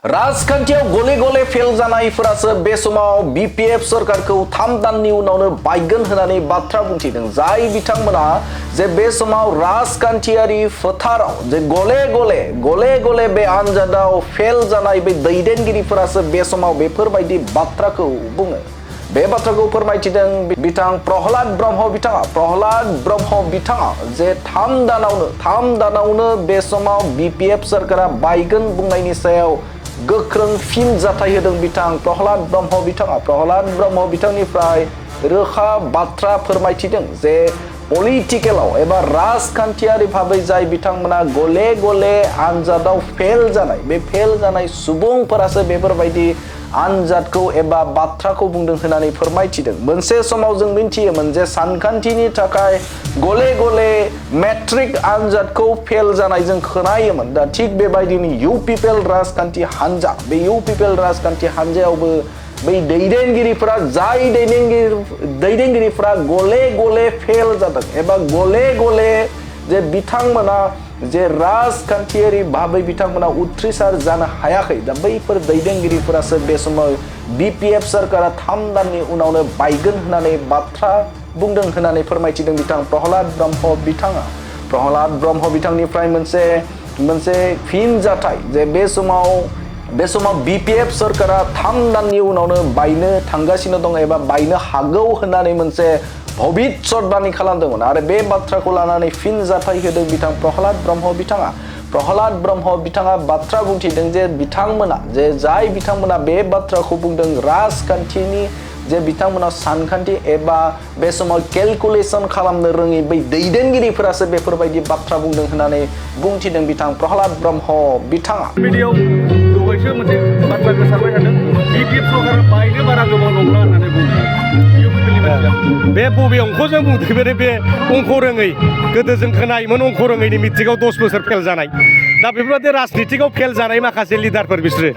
राजखान्थियाव गले गले फेल जानायफोरासो बे समाव बीपीएफ सरकारखौ 3 दाननि उनावनो बायगोन होननानै बाथ्रा बुंथिदों। जाय बिथांमोना जे बे समाव राजखान्थियारि फोथाराव जे गले गले बे आनजादाव फेल जानाय बे दैदेनगिरिफोरासो बे समाव बेफोरबायदि बाथ्राखौ बुङो। बे बाथ्राखौ फोरमायथिदों बिथां प्रहलाद ब्रह्म बिथाङा जे 3 दानावनो बे समाव बीपीएफ सरकारा बायगोन बुंनायनि सायाव गोख्रों फिन जाथाय होदों बिथां प्रहलाद ब्रह्म बिथांनिफ्राय रोखा बाथ्रा फोरमायथिदों जे पलिटिकेलाव एबा राजखान्थियारि भाबै जाय बिथांमोना गले आनजादाव फेल जानाय बे फेल जानाय सुबुंफोरासो बेफोरबायदि आनजादखौ एबा बाथ्राखौ बुंदों होननानै फोरमायथिदों। मोनसे समाव जों मिन्थियोमोन जे सानखान्थिनि थाखाय गले मेट्रिक आनजादखौ फेल जानाय जों खोनायोमोन। दा थिग बेबायदिनो यूपीपीएल राजखान्थि हान्जा बे यूपीपीएल राजखान्थि हान्जायावबो बै दैदेनगिरिफोरा जाय दैदेनगिरिफोरा गले फेल जादों एबा गले जे बिथांमोना जे राजखान्थियारि भाबै बिथांमोना उथ्रिसार जानो हायाखै। दा बैफोर दैदेनगिरिफोरासो बे समाव बीपीएफ सरकारा 3 दाननि उनावनो बायगोन होननानै बाथ्रा बुंदों होननानै फोरमायथिदों बिथां प्रहलाद ब्रह्म बिथांनिफ्राय मोनसे फिन जाथाय जे बे समाव बीपीएफ सरकारा 3 दाननि उनावनो बायनो थांगासिनो दं एबा बायनो हागौ होननानै मोनसे भबिष्यवाणी खालामदोंमोन आरो बे बाथ्राखौ लानानै फिन जाथाय होदों बिथां प्रहलाद ब्रह्म बिथाङा बाथ्रा बुंथिदों जे जाय बिथांमोना बे बाथ्राखौ बुंदों राजखान्थिनि जे बिथांमोना सानखान्थि एबा बे समाव केलकुलेसन खालामनो रोङि बै दैदेनगिरिफोरासो बेफोरबायदि बाथ्रा बुंदों होननानै बुंथिदों बिथां प्रहलाद ब्रह्म बिथाङा। मिडियायाव दहायसो मोनसे बाथ्रा गोसारबाय थादों बीपीएफ सरकारा बायनो बारा गोबाव नंला होननानै बुंदों। बे बबे अंखजों बुंदों बे अंख रोङै गोदो जों खोनायोमोन अंख रोङैनि मेट्रिकआव 10 बोसोर फेल जानाय। दा बेफोरबायदि राजनितिकआव फेल जानाय माखासे लिडारफोर बिसोरो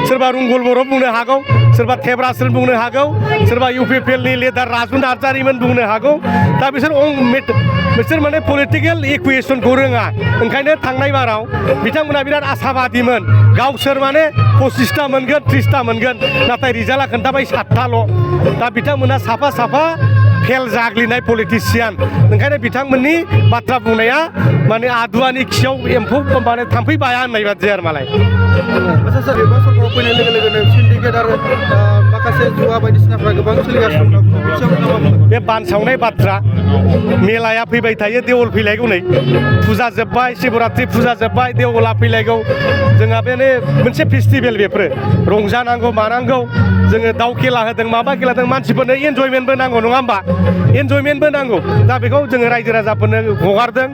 सोरबा रुंगल बर' बुंनो हागौ, सोरबा थेब्रासोन बुंनो हागौ, सोरबा यूपीपीएलनि लिडार राजु नार्जारिमोन बुंनो हागौ। दा बिसोर माने पलिटिकेल इकुवेशनखौ रोङा। ओंखायनो थांनाय बाराव बिथांमोना बिराद आसाबादिमोन गावसोर माने 25टा मोनगोन 30टा मोनगोन, नाथाय रिजाल्टआ खोन्थाबाय 7टाल'। दा बिथांमोना साफा फेल जाग्लिनाय पलिटिसियान। ओंखायनो बिथांमोननि बाथ्रा बुंनाया माने आदुवानि खियाव एम्फौ माने थाम्फै बाया होननाय बादि आरो मालाय। आচ্ছা स्যার, एबा सरकाराव फैनाय लोगो सिन्डिकेट आरो माखासे जुवा बायदिसिनाफ्रा गोबां सोलिगासिनो दं। बे बानसावनाय बाथ्रा मेलाया फैबाय थायो, देवल फैलायगौ नै फुजा जोब्बाय, शिवरात्रि फुजा जोब्बाय, देवला फैलायगौ। जोंहा बेनो मोनसे फेस्टिभेल, बेफोरो रंजानांगौ मानांगौ। जोङो दाउ खेला होदों माबा खेला होदों, मानसिफोरनो एन्जयमेन्टबो नांगौ नङा होमबा? एन्जयमेन्टबो नांगौ। दा बेखौ जोङो रायजो राजाफोरनो हगारदों,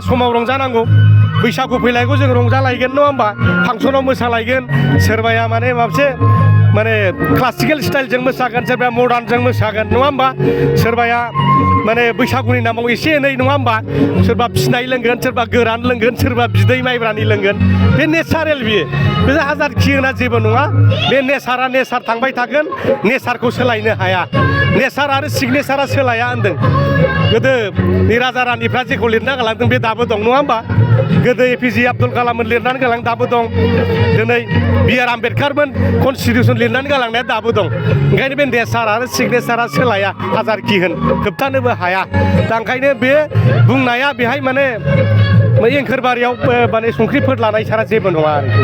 समाव रंजानांगौ। बैसागु फैलायगौ जों रंजालायगोन नङा होमबा? फांसनाव मोसालायगोन, सोरबाया माने माने क्लासिकेल स्टाइलजों मोसागोन, सोरबाया मडार्नजों मोसागोन नङा होमबा? सोरबाया माने बैसागुनि नामाव एसे एनै नङा होमबा? सोरबा फिनाय लोंगोन, सोरबा गोरान लोंगोन, सोरबा बिदै माइब्रानि लोंगोन। बे नेचारेल, बे हाजारखि होना जेबो नङा। बे नेचारा नेचार थांबाय थागोन, नेचारखौ सोलायनो हाया। नेचार आरो सिगनेचारा सोलाया होनदों। गोदो राजा रानिफ्रा जेखौ लिरना गालांदों बे दाबो दं नङा होमबा? गोदो एपिजे आब्दुल कालाममोन लिरनानै गालांनाय दाबो दं। दिनै बिआर आम्बेडकारमोन कनस्टिटिउसन लिरनानै गालांनाया दाबो दं। ओंखायनो बे नेचार आरो सिगनेचारा सोलाया, हाजारखि होन होबथानोबो हाया। दा ओंखायनो बे बुंनाया बेहाय माने एंखोरबारियाव माने संख्रिफोर लानाय सारा जेबो नङा आरोखि।